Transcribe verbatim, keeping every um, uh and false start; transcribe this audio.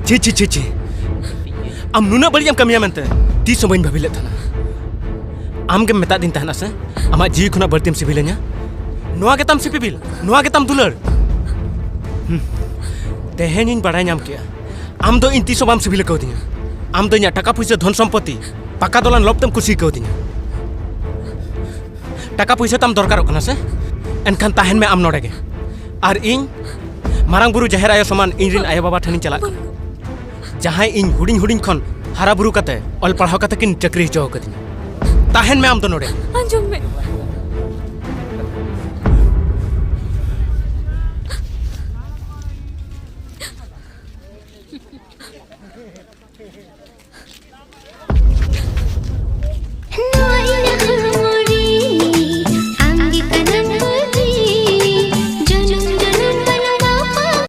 ᱪᱷᱤ, ᱪᱷᱤ, ᱪᱷᱤ, ᱪᱷᱤ᱾ ᱟᱢ ᱱᱩᱱᱟᱹᱜ ᱵᱟᱹᱲᱤᱡ ᱮᱢ ᱠᱟᱹᱢᱤᱭᱟ ᱢᱮᱱᱛᱮ ᱛᱤᱥ ᱦᱚᱸ ᱵᱟᱹᱧ ᱵᱷᱟᱹᱵᱤ ᱞᱮᱫ ᱛᱟᱦᱮᱱᱟ᱾ ᱟᱢ ᱜᱮᱢ ᱢᱮᱛᱟᱫᱤᱧ ᱛᱟᱦᱮᱱᱟ ᱥᱮ, ᱟᱢᱟᱜ ᱡᱤᱣᱤ ᱠᱷᱚᱱᱟᱜ ᱵᱟᱹᱲᱛᱤᱢ ᱥᱤᱵᱤᱞᱤᱧᱟ? ᱱᱚᱣᱟ ᱜᱮᱛᱟᱢ ᱥᱤᱯᱤᱵᱤᱞ? ᱱᱚᱣᱟ ᱜᱮᱛᱟᱢ ᱫᱩᱞᱟᱹᱲ? ᱦᱩᱸ᱾ ᱛᱮᱦᱮᱧᱤᱧ ᱵᱟᱲᱟᱭ ᱧᱟᱢ ᱠᱮᱜᱼᱟ, ᱟᱢ ᱫᱚ ᱤᱧ ᱛᱤᱥ ᱦᱚᱸ ᱵᱟᱢ ᱥᱤᱵᱤᱞ ᱠᱟᱣᱫᱤᱧᱟ᱾ ᱟᱢ ᱫᱚ ᱤᱧᱟᱹᱜ ᱴᱟᱠᱟ ᱯᱩᱭᱥᱟᱹ, ᱫᱷᱚᱱ ᱥᱚᱢᱯᱚᱛᱤ, ᱯᱟᱠᱟ ᱫᱚᱞᱟᱱ ᱞᱚᱵ ᱛᱮᱢ ᱠᱩᱥᱤ ᱠᱟᱣᱫᱤᱧᱟ᱾ ᱴᱟᱠᱟ ᱯᱩᱭᱥᱟᱹ ᱛᱟᱢ ᱫᱚᱨᱠᱟᱨᱚᱜ ᱠᱟᱱᱟ ᱥᱮ? ᱮᱱᱠᱷᱟᱱ ᱛᱟᱦᱮᱱ ᱢᱮ ᱟᱢ ᱱᱚᱰᱮ ᱜᱮ᱾ ᱟᱨ ᱤᱧ ᱢᱟᱨᱟᱝ ᱵᱩᱨᱩ, ᱡᱟᱦᱮᱨ ᱟᱭᱳ ᱥᱚᱢᱟᱱ ᱤᱧ ᱨᱤᱱ ᱟᱭᱳ ᱵᱟᱵᱟ ᱴᱷᱮᱱᱤᱧ ᱪᱟᱞᱟᱜ ᱠᱟᱱᱟ, ᱡᱟᱦᱟᱸᱭ ᱤᱧ ᱦᱩᱰᱤᱧ ᱦᱩᱰᱤᱧ ᱠᱷᱚᱱ ᱦᱟᱨᱟ ᱵᱩᱨᱩ ᱠᱟᱛᱮ, ᱚᱞ ᱯᱟᱲᱦᱟᱣ ᱠᱟᱛᱮ ᱠᱤᱱ ᱪᱟᱹᱠᱨᱤ ᱦᱚᱪᱚ ᱟᱠᱟᱫᱤᱧᱟ᱾ ᱛᱟᱦᱮᱱ ᱢᱮ ᱟᱢ ᱫᱚ ᱱᱚᱰᱮ᱾ ᱟᱸᱡᱚᱢ ᱢᱮ᱾